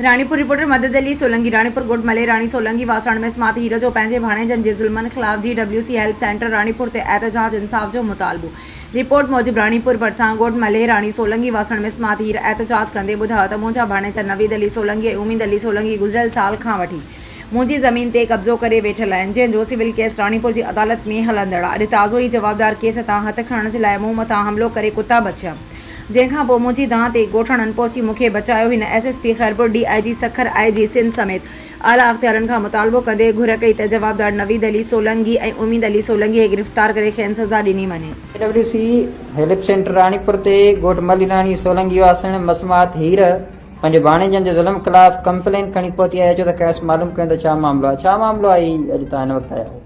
Ranipur, reporter, مدد علي سولنگي، راڻيپور ڳوٺ ملهي راڻي سولنگي واسڻ ۾ سماعت هير جو پنهنجي ڀاڻيجن جي ظلمن خلاف جي W C help centre Ranipur تي احتجاج انصاف جو مطالبو رپورٽ موجب راڻيپور ڀرسان ڳوٺ ملهي راڻي سولنگي واسڻ ۾ سماعت هير احتجاج ڪندي ٻڌايو ته منهنجا ڀاڻيجا نويد علي سولنگي ۽ اميد علي سولنگي گذريل سال کان وٺي منهنجي زمين تي قبضو ڪري ويٺل آهن جنهن جو سول ڪيس راڻيپور جي عدالت ۾ هلندڙ آهي اڄ تازو ئي جوابدار ڪيس تان هٿ کڻڻ جي لاء مون مٿان حملو ڪري ڪتا بڇيا جنهن کان پوء منهنجي دانهن تي ڳوٺاڻن پهچي مون کي بچايو. هن S S P Khairpur, D I G Sukkur, I G Sindh سميت اعليٰ اختيارين کان مطالبو ڪندي گهر ڪئي ته جوابدار نويد علي سولنگي ۽ اميد علي سولنگي کي گرفتار ڪري کين سزا ڏني وڃي. P W C help centre Ranipur تي ڳوٺ مليراڻي سولنگي واسڻ مسمات هير پنهنجي ڀاڻيجن جي ظلم خلاف ڪمپلين کڻي پهتي آهي اچو ته کانئس معلوم ڪيون ته ڇا معاملو آهي ڇا معاملو آهي هي اڄ توهان هن وقت آيا آهيو.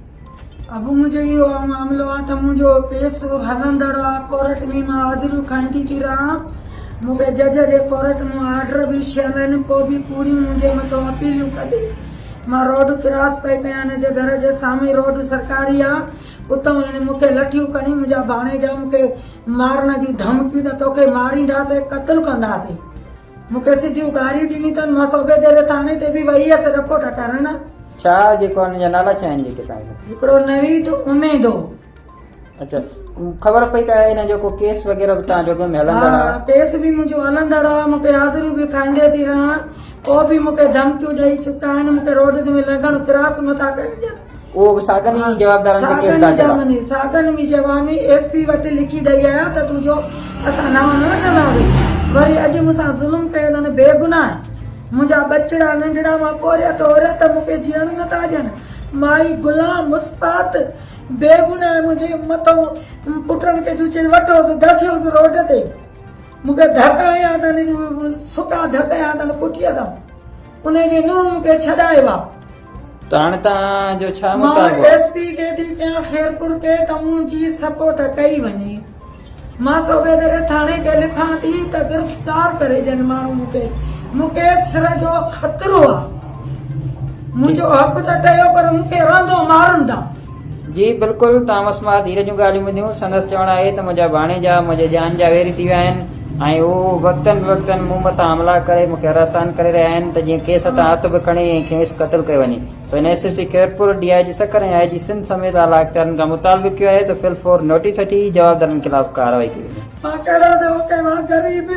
ابو منهنجو اهو معاملو آ ته منهنجو ڪيس هلندڙ آ ڪورٽ ۾ مان حاضريون کائيندي ٿي رهان مون کي جج جي ڪورٽ مان آرڊر به شيل آهن پو به ڪوڙيون منهنجي مٿو اپيليون ڪندي مان روڊ ڪراس پئي ڪيان هن جي گهر جي سامهين روڊ سرڪاري آ اتان هن مون کي لٺيون کڻي منهنجا ڀاڻيجا مون کي مارڻ جون ڌمڪيون ته توکي مارينداسين قتل ڪنداسين مون کي سڌيون گاريون ڏني اٿن، مان صوبيديري ٿاڻي تي به وئي هيس رپورٽ ڪرڻ. ڇا جيڪو انهن جا نالا ڇا آهن جيڪي توهان کي. هڪڙو نويد اميد هو. اڇا خبر پئي ته ان جو ڪو ڪيس وغيره به توهان جو اڳ ۾ هلندڙ آهي. ها ڪيس به منهنجو هلندڙ آهي، مون کي حاضريون به کائيندي ٿي رهان، پوء به مون کي ڌمڪيون ڏئي چڪا آهن، مون کي روڊ تي لنگهڻ ڪراس نٿا ڪرڻ ڏين. اهو به ساڳن ئي جوابدارن تي ڪيس داخل آهي. ساڳن ئي جواني ايس پي وٽ لکي ڏئي آيا ته تنهنجو اسان نانء نه وٺنداسين. وري اڄ مون سان ظلم ڪيو اٿن بيگناهه منهنجا ٻچڙا ننڍڙا مان پورهيت عورت مون کي جيئڻ نه ٿا ڏين. مائي غلام مسپات بيگناهه منهنجي مٿو پٽن کي جوچي وٺوس دسيوس روڊ تي مون کي ڌڪ هنيا اٿن سڪا ڌڪ هنيا اٿن پٺيء تان انهي جي نونهن مون کي ڇڏايو آ. ته هاڻي توهان جو ڇا مطالبو مان آهي؟ ايس پي کي ٿي ڪيان خيرپور کي ته منهنجي سپورٽ ڪئي وڃي. مان صوبيدري ٿاڻي کي لکان ٿي ته گرفتار ڪري ڏين ماڻهو مون کي. مون کي سر جو خطرو آ. منهنجو حق ته ٺهيو پر مون کي رهندو مارن ٿا. جي بلڪل توهان مسمات هير جون ڳالهيون ٻڌيون سندس چوڻ آهي ته منهنجا ڀاڻيجا منهنجي جان جا ويري ٿي ويا آهن ۽ هو وقتن بوقتن مون مٿان حملا ڪري مون کي هراسان ڪري رهيا آهن ته جيئن کيس هٿان هٿ به کڻي ۽ کيس قتل ڪيو وڃي سو هن S S P Khairpur, D I G Sukkur ۽ I G Sindh سميت اعليٰ اختيارين کان مطالبو ڪيو آهي ته في الفور نوٽيس وٺي جوابدارن خلاف ڪارروائي ڪئي وڃي. مان ڪهڙو ڏوهه ڪيو آ غريب.